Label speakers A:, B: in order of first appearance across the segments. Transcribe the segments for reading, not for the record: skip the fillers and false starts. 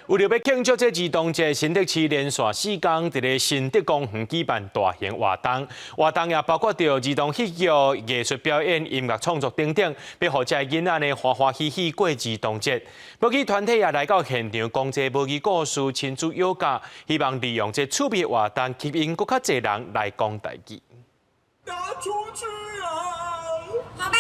A: 為著欲慶祝這兒童節，新竹市連續四工佇咧新竹公園舉辦大型活動，活動也包括著兒童戲劇、藝術表演、音樂創作等等，欲予遮囡仔呢歡歡喜喜過兒童節。母語團體也來到現場講這母語故事、親子瑜伽，希望利用這趣味活動吸引閣較濟人來講台語。
B: 拿出去啊！
C: 好吧。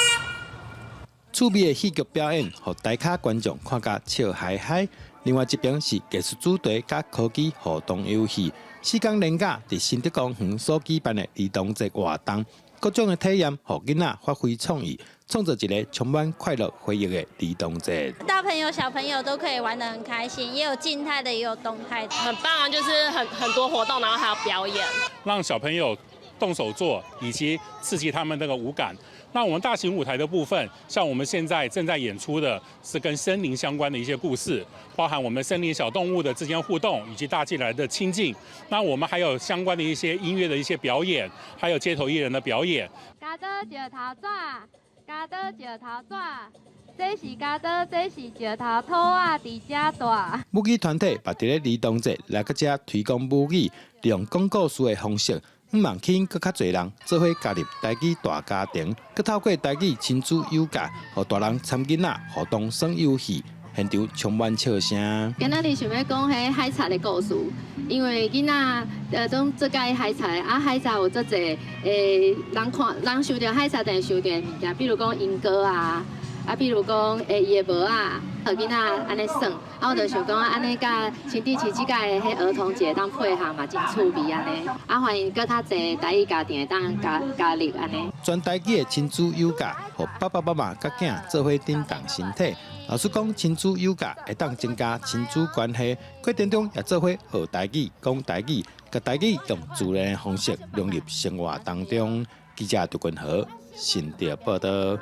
D: 趣味的戲劇表演，予台跤觀眾看甲笑嗨嗨。另外一邊是藝術主題佮科技互動遊戲，四工連假佇新竹公園所舉辦的兒童節活動，各種的體驗，予囡仔發揮創意，創造一个充滿快樂回憶的兒童節。
E: 大朋友小朋友都可以玩得很開心，也有靜態的，也有動態的，
F: 很棒啊！就是很多活動，然後還有表演，
G: 讓小朋友動手做，以及刺激他們那個五感。那我們大型舞台的部分，像我們現在正在演出的是跟森林相關的一些故事，包含我們森林小動物的之間互動，以及大自然的親近。那我們還有相關的一些音樂的一些表演，還有街頭藝人的表演。
H: 鉸刀石頭紙，鉸刀石頭紙，這是鉸刀，這是石頭，兔仔佇遮蹛。
D: 母語團體嘛佇咧兒童節來閣遮推廣母語，利用講故事的方式，向望吸引閣較濟人做伙加入台語大家庭，閣透過台語親子瑜伽，予大人參囡仔互動耍遊戲，現場充滿笑聲。
H: 今仔日想欲講彼海賊的故事，因為囡仔攏足佮意海賊，啊海賊有足濟人看人想著海賊，定想著的物件，比如講鸚哥啊，啊比如講伊的帽仔，予囡仔按呢耍，啊我就想講按呢佮新竹市這屆的彼兒童節當配合嘛，真趣味按呢，啊歡迎閣較濟台語家庭會當加入按呢。
D: 全台語的親子瑜伽，予爸爸媽媽佮囝做伙振動身體。老師講，親子瑜伽會當增加親子關係，過程中也做伙學台語、講台語，共台語用自然的方式融入生活當中。記者杜君和新竹報導。